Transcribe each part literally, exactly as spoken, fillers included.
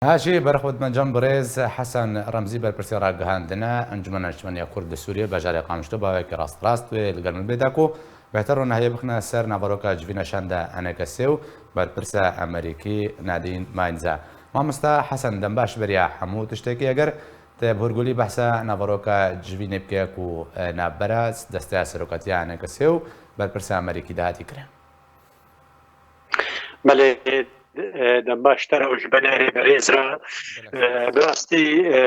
Ha jî berxwedmencan birêz Hesen Remzî, berpirsê ragihandine Encûmena Niştimaniya Kurd li Sûriyê, bajarê Qamişlo, bawekî rast rast wê li gel min bê da ku bêhtir ronahiyê bixine ser naveroka civîna şanda E N K S û berpirsa Amerîkî Nadîn Mainza. Mamosta Hesen, dem baş beriya hemû tiştekî, eger te bi hûrgulî behsa naveroka civînê bike ku, e, navbera desteya serokatiya E N K S û berpirsa Amerîkî de hatî kirin. Belê, e, dem baş te re û ji binêrê birêz re. E, bi rastî, e,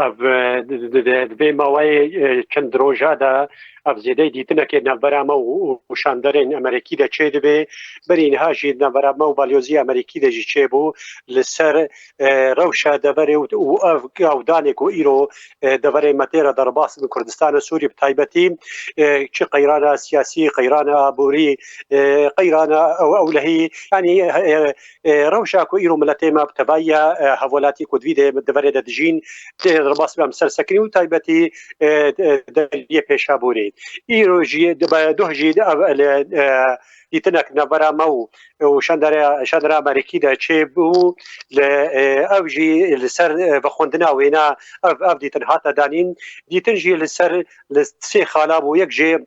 ev, e, di, di, di, di vê maweyê, e, çend roja de ev zêdeyî dîtinekê navbera me û, û, û şanderên Amerîkî de çêdibe. Berî niha jî navbera me û balyozî Amerîkî de jî çêbû. Li ser, e, rewşa deverê û, û ev gavdanê ku îro, e, deverê me tê re derbas bin Kurdistana Sûrî bi taybetî, e, çi qeyrana siyasî, qeyrana aborî, e, qeyrana ew, ewlehî, yanî, e, e, rewşa ku îro miletê me bi tevayiya, e, hevalatî ku di vî de, deverê de dijîn, tê derbas bin em ser sekinî û taybetî, e, e, deriyê Pêşaborê. Îro jî, di be-, doh jî, ev, e, dîtinek navbera me û û şandera, şandera Amerîkî de çêbû, li, e, ew jî li ser, e, vexwendina wêna ev, ev dîtin hate danîn. Dîtin jî li ser, li sê xala bû. Yek jê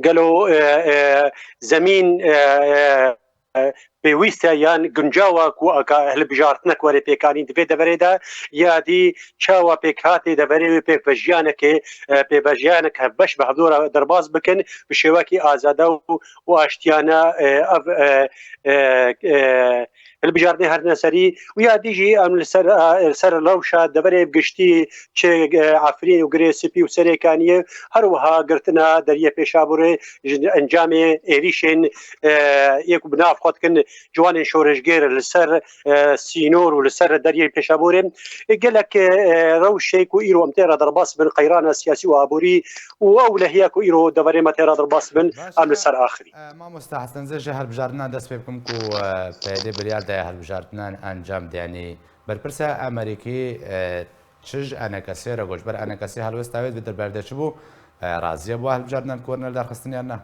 gelo, e, e, zemîn, e, e, e, pêwîst e yan guncaw e ku aka hilbijartinek were pêkanîn di vê deverê de, ya dî çawa pêkhatê deverê wê pêkvejiyanekê, e, pêvejiyanek hevbeş bi hevdora derbas bikin, bi şêwekî azade û û aştiyane, e, ev, e, e, e, hilbijartinê herine serî û ya dî jî em li ser, e, li ser rewşa deverê bi giştî çi, e, Efrîn û Girê Spî û Serêkaniyê, her wiha girtina deriyê Pêşaborê ji encamê êrîşên, e, yê ku bi nav xwe dikin ciwanên şoreşgêr li ser, e, sînor û li ser deriyê Pêşaborê, e, gelek, e, rewşê ku îro em tê re derbas bin, qeyrana siyasî û aborî û ew lehiya ku îro deverê me tê re derbas bin, Baş em li e, ser axirî. E, mamosta Hesen, ez ê ji hilbijartina dest pê bikim ku, e, P Y D biryar daye hilbijartinan encam de. Yanî berpirsa Amerîkî, e, çi ji E N K S re got? Ji ber E N K S helwesta wê di vê derberde çi bû? E, razî ye bo hilbijartinan ku werine lidarxistin yan na?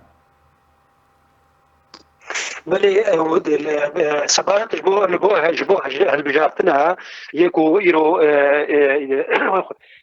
Belê, e, û di, li, e, sebaret ji bo, li bo, ji bo hilbijartina yê ku îro, e, e,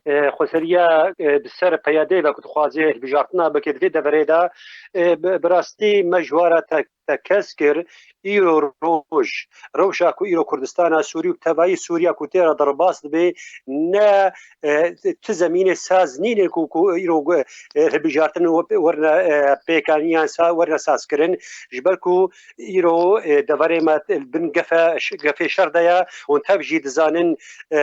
e, xweseriya, e, di ser P Y D ve ku dixwaze hilbijartina bike di vê deverê de, e, bi, bi rastî me ji we re te-, tekez kir. Îro roj, rewşa ku îro Kurdistana Sûrî û bi tevayî Sûriya ku tê re derbas dibe, ne, e, ti zemînê saz nîne ku, ku îro, e, hilbijartin we-, werine, e, pêkanîn yan sa-, werine sazkirin. Ji ber ku îro, e, deverê me bin gefe, gefê şer de ye. Hûn tev jî dizanin, e,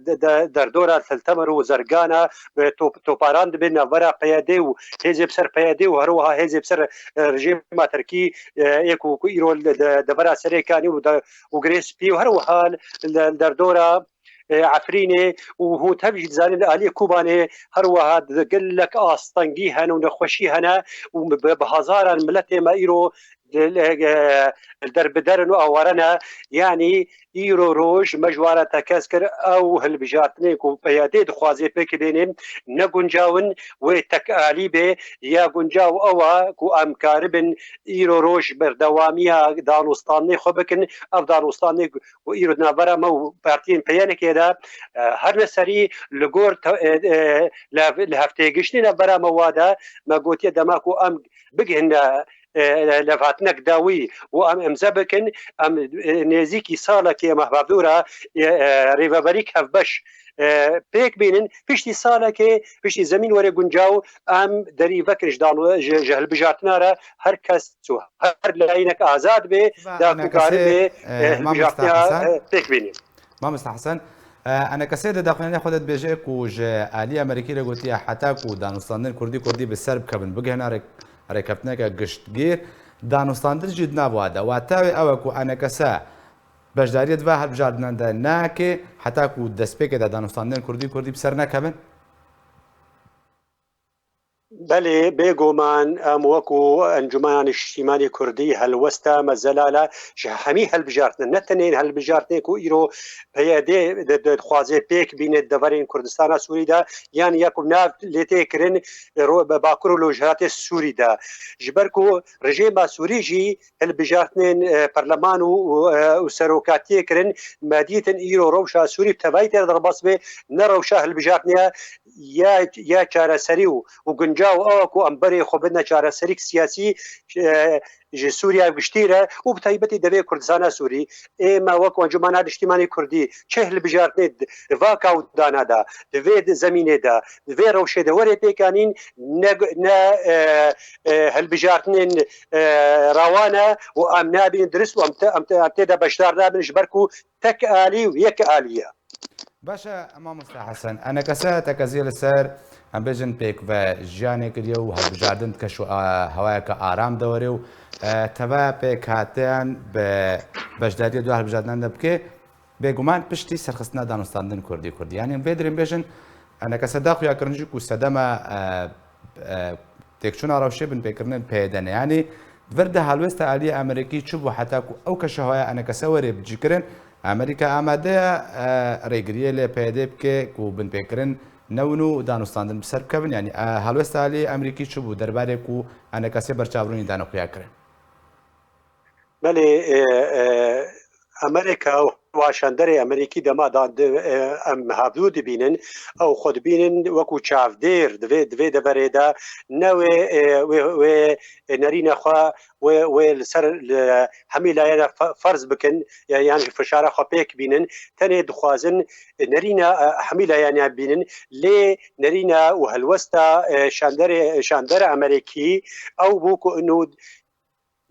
de, de, derdora Til Temer û Zergana, e, top-, toparan dibe navbera P Y D û hêzê bi ser P Y D û her wiha hêzê bi ser, e, rejîma Tirkî, e, yê ku, ku îro li de, devera Serêkanî û de, û Girê Spî û her wiha li, li derdora, e, Efrînê û hûn tev jî dizanin li aliyê Kobanê her wiha di gelek astengî hene û nexweşî hene û bi, bi hezaran miletê me îro li, li, e, li der bi der in û aware ne. Yanî îro roj me ji wan re tekez kir, ew hilbijartinê ku P Y D dixwaze pêk bêne ne guncaw in, wê tekalî bê. Ya guncaw ew e ku em karibin îro roj berdewamiya danûstandinê xwe bikin. Ev danûstandinê ku îro di navbera me û partiyên P Y N'ê de, e, her ne serî li gor te-, e, e, li, li hevtêgiştê navbera me wa de me gotiye dema ku em bigihine, e, levhatinek dawî û em imze bikin, em, e, nêzîkî salekê em hevdû re, e, e, rêveberîk hevbeş, e, pêk bînin. Piştî salekê, piştî zemîn were guncaw, em derî vekin ji dan-, ji, ji hilbijartina re, her kes û her layînek azad bê, Siva da ku Enekesê, karibe, e, e, Mamosta hilbijartina, Hesen. E, pêk bînin. Mamosta Hesen, e, Enekesê di daxuyaniyê xwe de dibêje ku ji alî Amerîkî re gotiye heta ku danûstandin Kurdî Kurdî bi ser bikevin, bigihine rê-, rêkeftineke giştgîr, danûstandin jî di nav wa de. Wata wê ew e ku Enekese beşdariyê di va hilbijardinan de nake heta ku destpêkê de danûstandin Kurdî Kurdî bi ser nekevin? Belê, bêguman em wekû Encûmena Niştîmanî Kurdî helwesta me zelal e ji hemî hilbijartinên, ne tenê hilbijartinê ku îro P Y D di, di, dixwaze pêk bîne di deverên Kurdistana Sûrî de, yan ya ku nav lê tê kirin ro-, bi Bakur û Rojhilatê Sûrî de. Ji ber ku rejêma Sûrî jî hilbijartinên, e, perleman û, û, e, û serokatiyê kirin, me dîtin îro rewşa Sûrî bi tevayî tê re derbas bê, ne rewşa hilbijartinê ye, ya, ya çareserî û, û guncaw ew e ku em berê xwe bidine çareserîk siyasî, e, ji Sûriya giştî re û bi taybetî devê Kurdistana Sûrî. Ê me wek Encûmena Niştîmanî Kurdî çi hilbijartinê di va kawdana de, di vê di zemînê de, di vê rewşê de were pêkanîn, ne, ne, e, e, hilbijartinên, e, rawan e û em nabînin dirist û em te-, em te-, em tê de beşdar nabin ji ber ku tek alî û yek alî ye. Baş e, mamosta Hesen. Enekese tekezî li ser, em bêjin, pêk ve jiyanê kiriye û hilbijardin di keş û, a, hewayeke aram de were û, e, teve pêkhatiyan bi beşdariyê du hilbijardinan de bike, bêguman piştî serxistina danûstandin Kurdî Kurdî. Yanî vê derê em bêjin, enekese da xuyakirin jî ku sedema, e, e, têkçûna rewşê binpêkirinên P Y D ne. Yanî di vir de helwesta aliyê Amerîkî çi bû heta ku ew keşa haya enekese were bicîkirin? Amerîka amade ye, e, rêgiriyê li P Y D bike ku binpêkirin newin û danûstandin bi ser bikevin? Yanî, e, helwesta aliyê Amerîkî çi bû derbarê ku enekesê berçavbûnî dane xuyakirin? Belê, e, e, Amerîka û şanderê Amerîkî dema da, di, e, em hevdû dibînin, ew xwe dibînin wekû çavdêr di vê, di vê deverê de, ne wê, e, wê, wê, e, nerîna xwe wê, wê li ser, li hemî layena fe-, ferz bikin, ya-, yan ji fişara xwe pêk bînin, tenê dixwazin, e, nerîna, e, hemî layena bînin, lê nerîna û helwesta, e, şanderê, şandera Amerîkî ew bû ku inu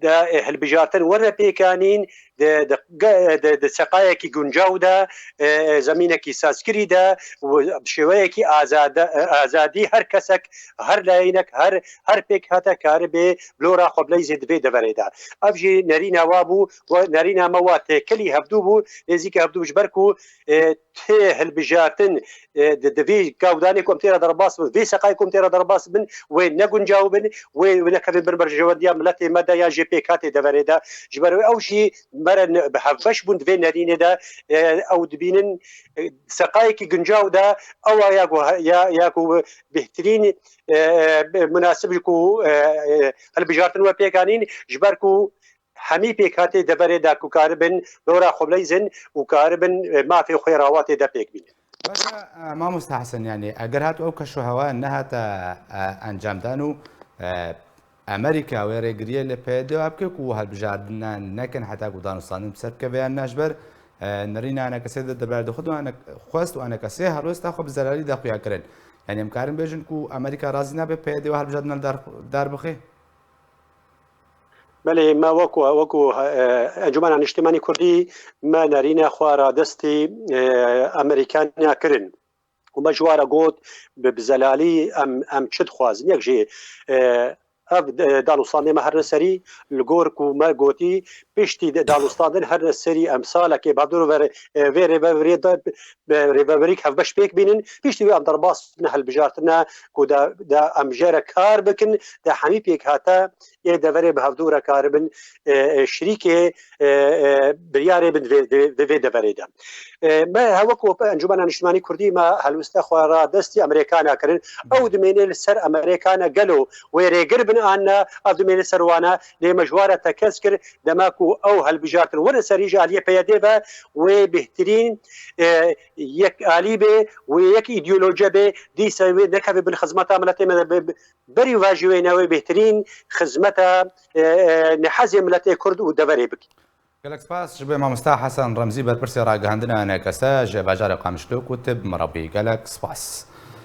de, e, hilbijartin were pêkanîn, di, di, ge-, di, di seqayekî guncaw de, e, e, zemînekî sazkirî de û bi şêweyekî azade, e, azadî her kesek, her layînek, her, her pêkhate karibe bilora xwe bileyzê di vê deverê de. Ev jî nerîna wa bû, we nerîna me wa têkelî hevdû bû, nêzîkî hevdû ji ber ku, e, tê hilbijartin, e, di, di vê gavdanê ku em tê re derbas bin, vê seqayê ku em tê re derbas bin, wê ne guncaw bin, wê, wê nekevin bin berjewendiya miletê me de ya jê pêkhatê deverê de. Ji ber wê ew jî me re ne-, bi hevbeş bûn di vê nerînê de, e, ew dibînin, e, seqayekî guncaw de ew a ya ku he-, ya, ya ku bêhtirîn, e, e, munasib ji ku, e, e, hilbijartin we pêkanîn, ji ber ku hemî pêkhatê deverê de ku karibin dora xwe bileyzin û karibin, e, mafê xwe rawatê de pêk bînin. Baş e, e, mamosta Hesen, yanî eger hat ew keşo hewa nehate, e, encamdan û, e, Amerîka wê rêgiriyê li P Y D wa bike ku hilbijardina nekin heta ku danûstandin bi ser bikeve yan na ji ber, e, nerîna enekesê de di ber de xwe de ene-, xwest û enekesê helwesta xwe bi zelalî de xuya kirin. Yanî em karin bêjin ku Amerîka razî nabe P Y D wa hilbijardina li dar, dar bixe? Belê, me wekû, wekû, e, Encûmena Niştimanî Kurdî me nerîna xwe radestî, e, Amerîkaniya kirin. Û me ji wa re got, bi, bi zelalî em, em çi dixwazin? Yek jî, e, ev, e, danûstandê me herine serî, li gor ku me gotî, piştî de danûstandin herine serî em salekê bavdûr ver, e, vê rêvebirê de, bi rêvebirîk hevbeş pêk bînin, piştî wê em derbas ne hilbijartine ku de, de em jê re kar bikin, de hemî pêkhate ê deverê bi hevdû re karibin, e, e, şirîkê, e, e, biryarê bin vê, vê, vê, vê deverê de. E, me he wek ku Encûmena Niştimanî Kurdî me helweste xwe ra destî Amerîkana kirin. Ew dimêne li ser Amerîkana gelo wê rêgir bin an ne, ev dimêne ser wana, lê me ji wa re tekez kir, dema ku ew helbijartin werin serî ji aliyê P Y D ve wê bêhtirîn, e, yek alî bê, wê yek îdeoloji bê, dîsa wê nekeve bin xizmeta miletê me de be, be, berî va jî wê ne wê bêhtirîn xizmeta, e, e, nehezê miletê Kurd û deverê bike. Gelek spas ji bo mamosta Hesen Remzî, berpirsê ragihandina enekese ji bajarê Qamişlo ku tu bi me re bûyî. Gelek spas.